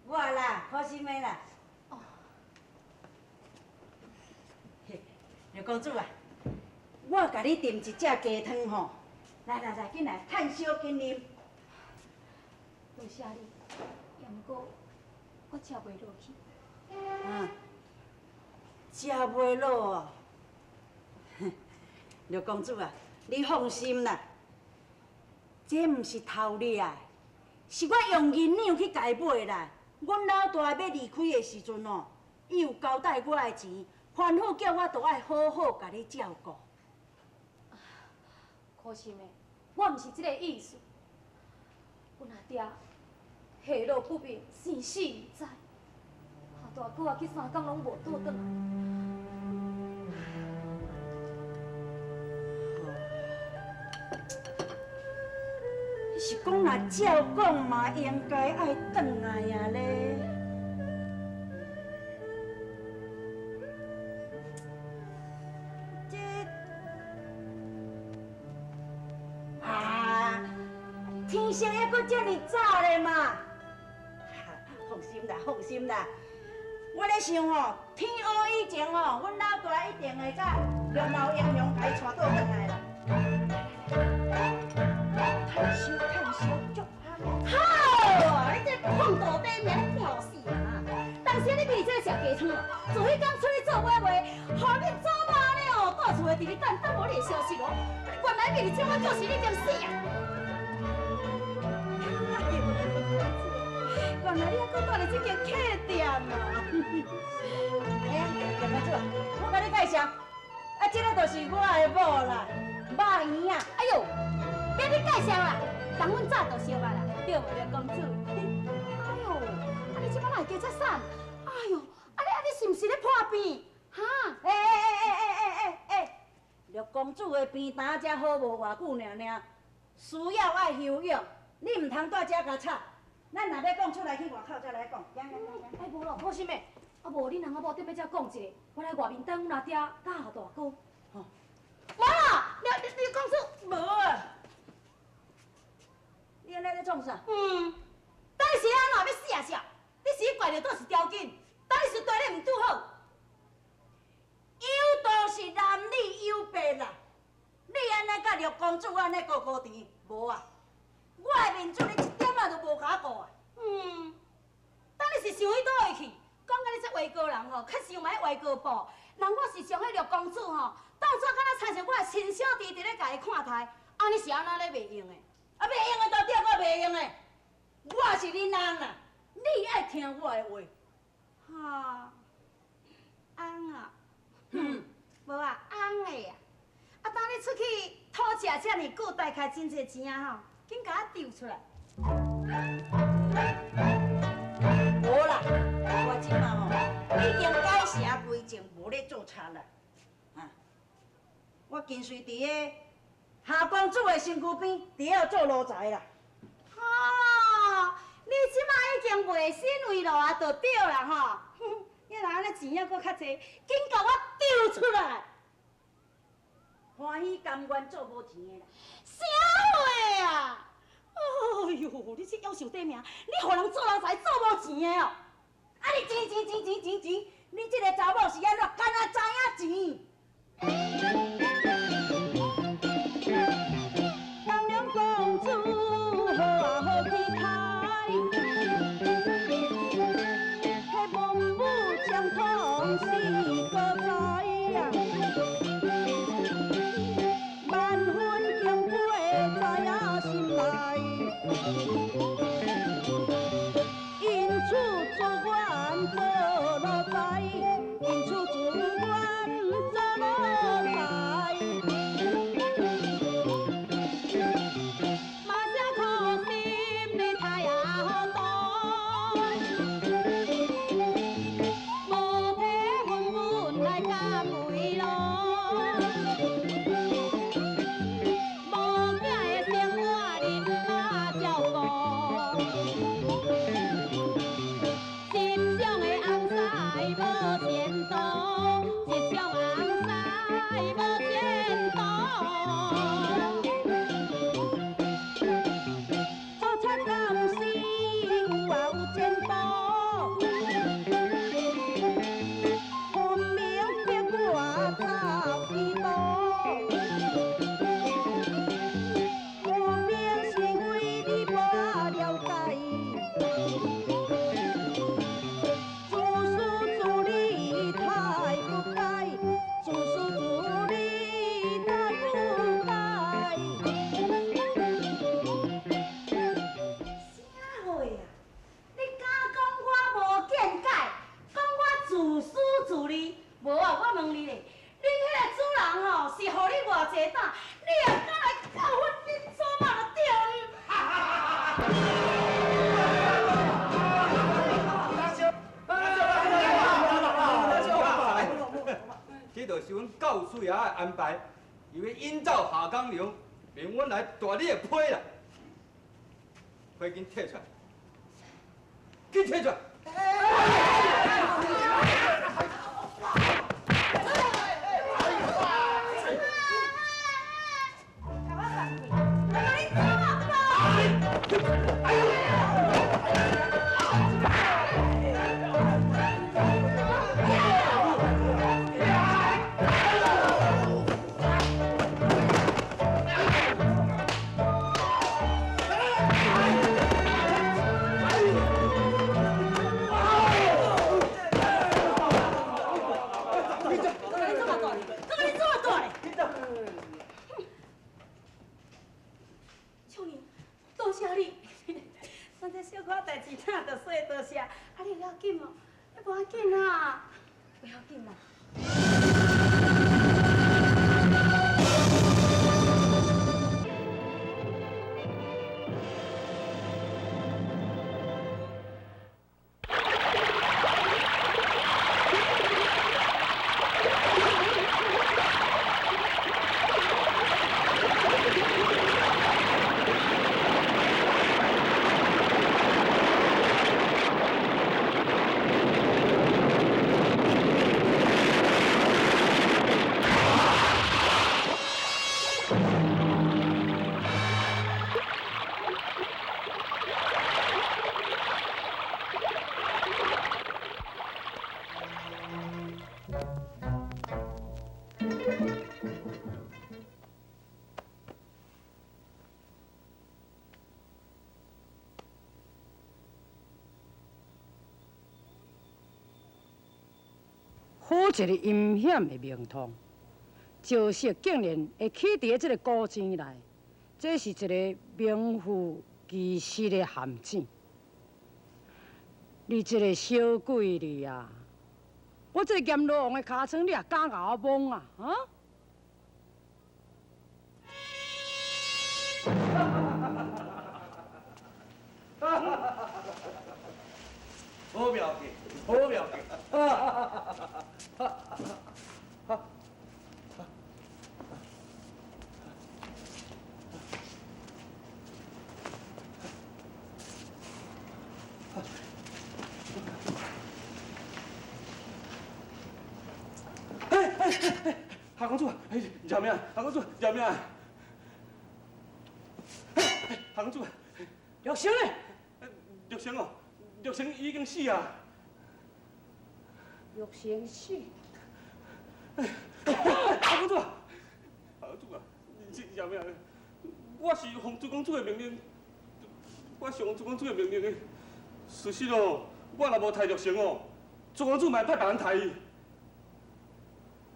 我啦，好心的啦。哦。嘿，刘公子啊，我共你炖一只鸡汤吼，来来来，紧来，炭烧紧啉。多谢你，也毋过我食袂落去。啊，食袂落哦。刘公子啊，你放心啦，这毋是偷掠的，是我用银两去共伊买啦。阮老大欲离开的时阵哦，伊有交代我的钱，吩咐叫我都爱好好共你照顾。可心的，我毋是这个意思。阮阿爹下落不明，生死毋知。阿大哥啊，去三工拢无倒转来。你是讲若照讲嘛，应该爱转来啊咧。这啊，天色犹阁遮尔早咧嘛。放心啦，放心啦，我咧想吼，天黑以前吼，阮老大一定会甲绿毛英雄共伊带倒转来啦。趁烧趁烧，足香。好啊！你这胖肚底命，你看死啊！当时你伫这食鸡汤哦，自彼工出去做买卖，予恁祖妈咧哦，蹛厝的伫咧等，等无你的消息哦。原来伫这，我就是你点死啊！哎呦，原来你犹阁蹛伫这间客店啊！哎，叶公子，我共你介绍，啊，这个就是我的某啦，肉圆啊。哎呦，免你介绍啦，人阮早就熟啊啦，对无，廖公子？哎呦，啊你这摆哪会加遮瘦？哎呦，啊你是毋是咧破病？哈？哎哎哎哎哎哎哎哎，廖公子的病担才好无偌久尔尔，需要爱休养，你毋通蹛遮共吵。咱若欲讲出来，去外口才来讲。行行行行。哎，无咯，好心的，啊无恁翁仔某踮咧遮讲一下，我来外面等阮阿爹佮阿大哥。吼。无啦，廖公子。无啊。你按呢咧创啥？嗯，等你是按怎欲死啊是？你是怪著佗一条筋，到底是对你毋拄好？有道是男女有别啦，你按呢佮绿公主按呢糊糊甜，无啊？我的面子你一点仔都无共我顾啊！嗯，等你是想去佗位去？讲甲你这外国人吼，较想欲外国布，人我是上彼绿公主吼，当初敢若亲像我的亲小弟伫咧共伊看刣，按呢是按怎咧袂用的？啊，袂用的就对，我袂用的，我是恁翁啦，你爱听我的话。哈，翁啊，嗯，无啊，翁的啊，啊，当你出去讨食遮尔久，大概真济钱啊吼，紧共我丢出来。无啦，我这马吼已经改邪归正，无咧做贼啦。啊，我跟随伫个夏公子的身躯边，伫遐做奴才啦。哦，你这马已经卖身为奴啊，就对啦吼。你若按呢钱犹阁较济，紧共我丢出来。欢喜甘愿做无钱的啦。啥话啊？哎哟，你这夭寿短命，你予人做奴才做无钱的哦？啊，你钱钱钱钱钱钱，你这个查某是按怎？敢若知影钱？东凉公主好啊好去开，彼文武精通四个才啊，万分敬佩在啊心内，因此自愿做奴才，因此自愿做奴才。教师爷的安排，伊欲引走夏江良，命阮来夺你的批啦。批紧提出来，紧提出来！好一个阴险的名堂，石色竟然会起佇个这个古井内，这是一个名副其实的陷阱。你这个小鬼你啊，我这个阎罗王的尻川，你也敢共我摸啊？啊？好妙计，好妙计！哎，夏公主，哎，饶命！夏公主，饶命！夏公主，玉成呢？玉成哦，玉成已经死啊！玉成死。夏公主，夏公主啊，你饶命！我是奉朱公主的命令，我是奉朱公主的命令的。事实哦，我若无杀玉成哦，朱公主嘛会派别人杀伊。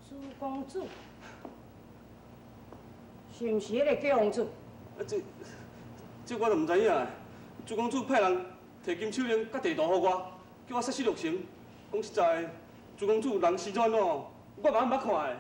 朱公子，是毋是彼个假王子？啊，这我就毋知影。朱公子派人提金手链佮地图予我，叫我杀死陆成。讲实在，朱公子人生怎哦，我嘛毋捌看的。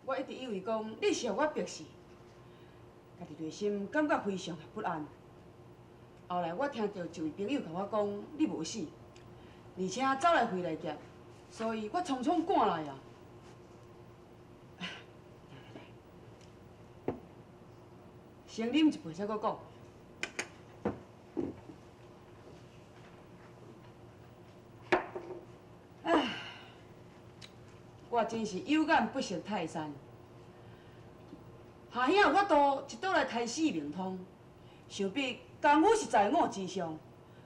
我一直以为讲你是予我逼死，家己内心感觉非常的不安。后来我听到一位朋友共我讲你无死，而且走来回来接，所以我匆匆赶来啊。来来来，先啉一杯才阁讲。唉，我真是有眼不识泰山。夏兄有法度一刀来杀死明通，想必功夫是在我之上，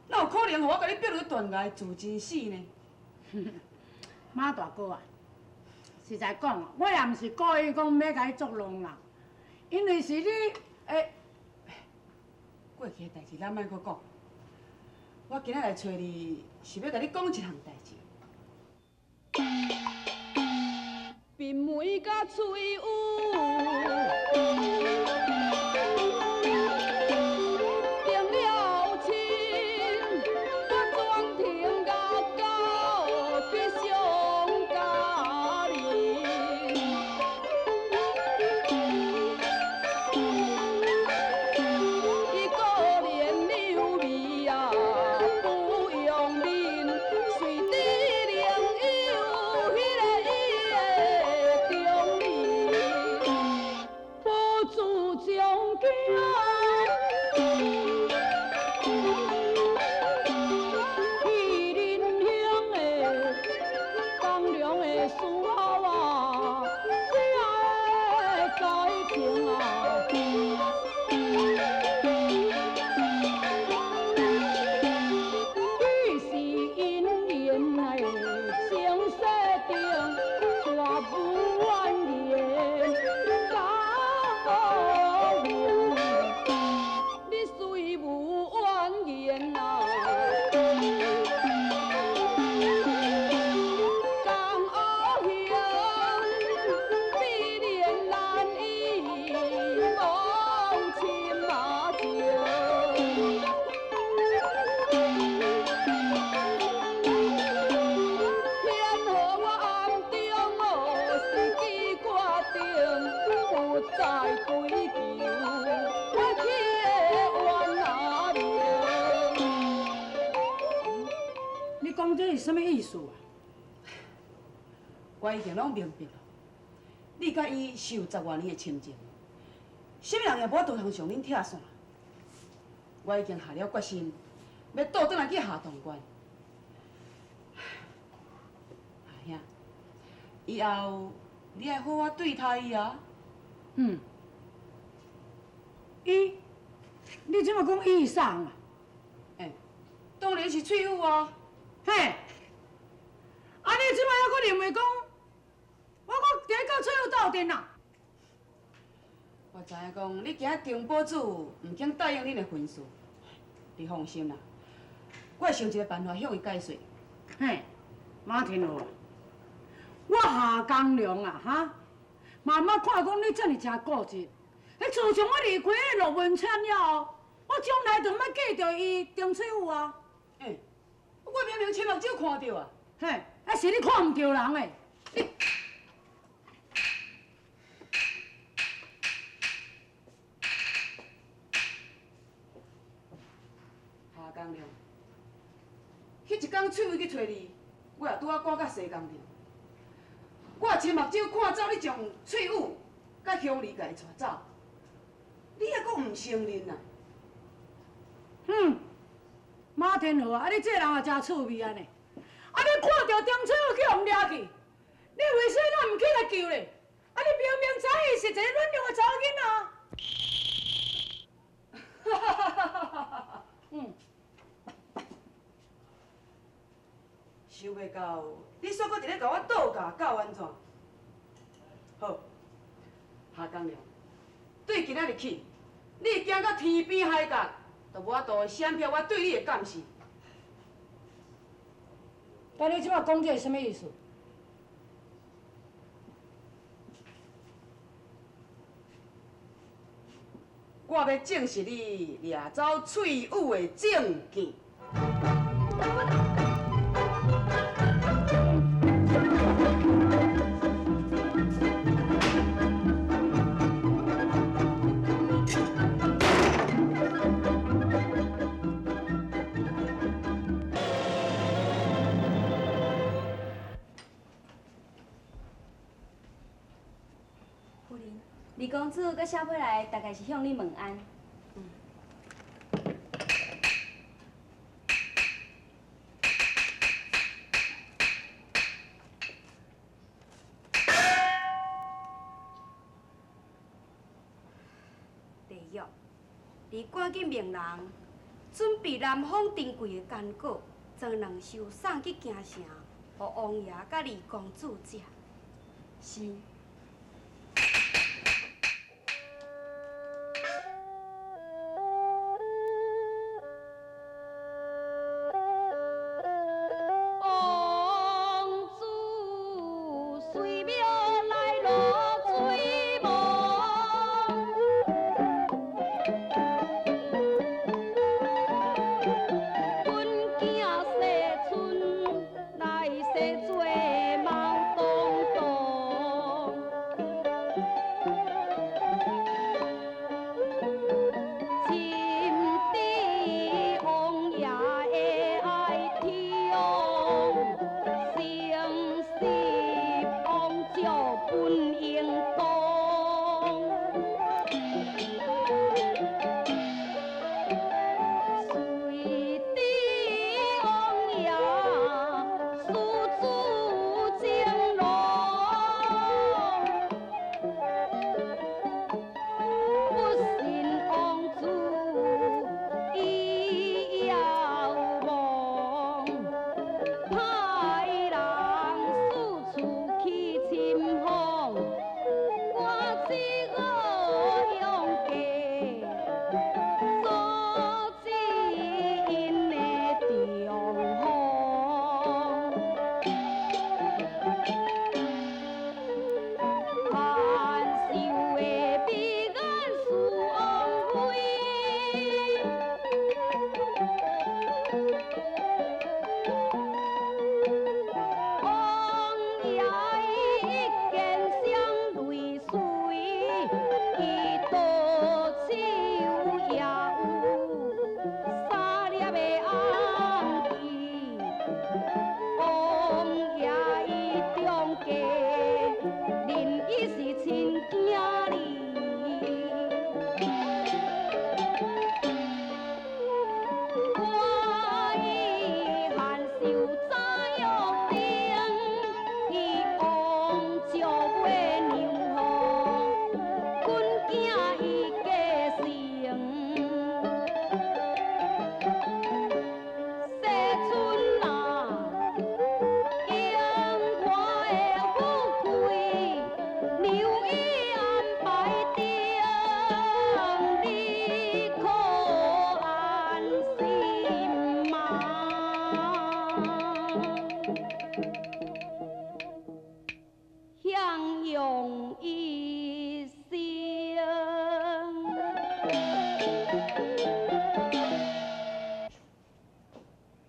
哪有可能予我共你逼落断崖自尽死呢？马大哥啊，实在讲，我也毋是故意讲欲共你作弄啦，因为是你，欸，过去的代志咱莫阁讲。我今仔来揣你，是欲共你讲一项代志。鬢眉佮喙有。什么意思啊？我已经拢明白了，你佮伊是有10外年的亲情，啥物人也无法度通将恁拆散。我已经下了决心，欲倒转来去下同县。阿兄，以后你爱好好对待伊啊。嗯。伊，你这马讲伊是啥人啊？欸，当然是翠玉啊。嘿，啊！你这摆犹阁认为讲，我阁伫咧佮翠玉斗阵啊？我知影讲，你惊丁宝子毋肯答应恁的婚事，你放心啦，我会想一个办法向伊解释。嘿，马天和，我夏江良啊，哈，慢慢看讲你遮尔诚固执，彼自从我离开彼个陆文灿了后，我从来就毋捌记著伊丁翠玉啊。欸，我明明亲目睭看著啊！嘿，啊是你看毋著人的，你。夏江良，彼一工翠玉去揣你，我也拄仔赶到西工场，我亲目睭看走你将翠玉佮乡里共伊带走，你犹阁毋承认啊？嗯。马天和啊，你这人也真趣味安呢。啊，你看著丁翠玉去予掠去，你为啥咱毋起来救咧？啊，你明明知伊是一个软弱的查某囡仔。嗯。想袂到，你煞阁伫咧共我倒教教按怎？好，夏江良，对今仔日起，你行到天边海角，都无法度闪避我对你的监视。但你这摆讲这是啥物意思？我欲证实你掠走翠玉的证据。二公子佮小妹来，大概是向你问安。地狱，你赶紧命人准备南方珍贵的干果，装两箱送去京城，予王爷佮二公子食。是。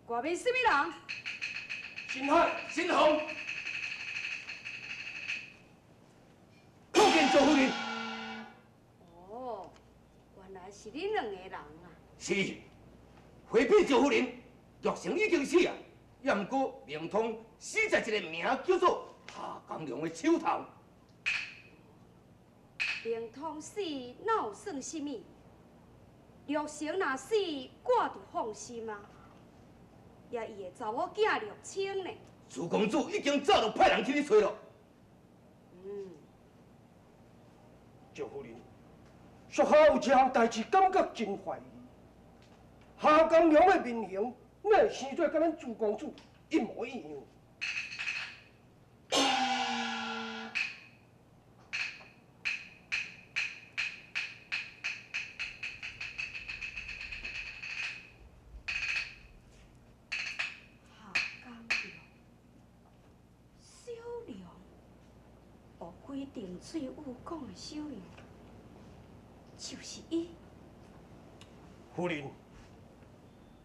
外面什么人？新海、新红，叩见赵夫人。哦，原来是恁两个人啊！是，回禀赵夫人，玉成已经死啊，也毋过明通死在一个名叫做夏江良的手头。明通死，哪有算什么？玉成若死，我就放心啊。也伊的查某囝玉清呢？朱公子已经早就派人去咧揣了。嗯。赵夫人，属下有一项代志，感觉真怀疑。夏江良的面形，哪会生做佮咱朱公子一模一样？水有讲的小杨，就是伊。夫人，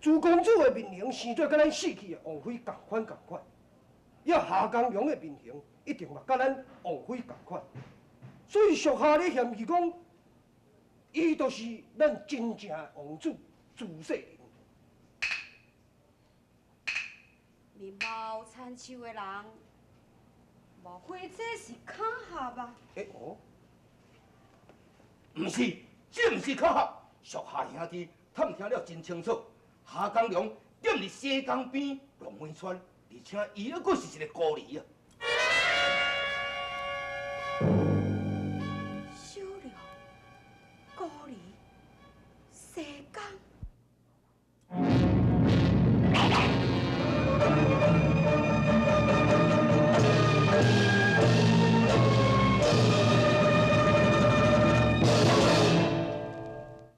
朱公子的面形生做佮咱死去的王妃仝款仝款，也夏江良的面形一定嘛佮咱王妃仝款，所以属下咧嫌疑讲，伊就是咱真正的王子朱世林。面貌参像的人。莫非这是巧合啊？欸哦，毋是，这毋是巧合。属下兄弟探听了真清楚，夏江良踮伫西江边龙尾村，而且伊犹阁是一个孤儿啊。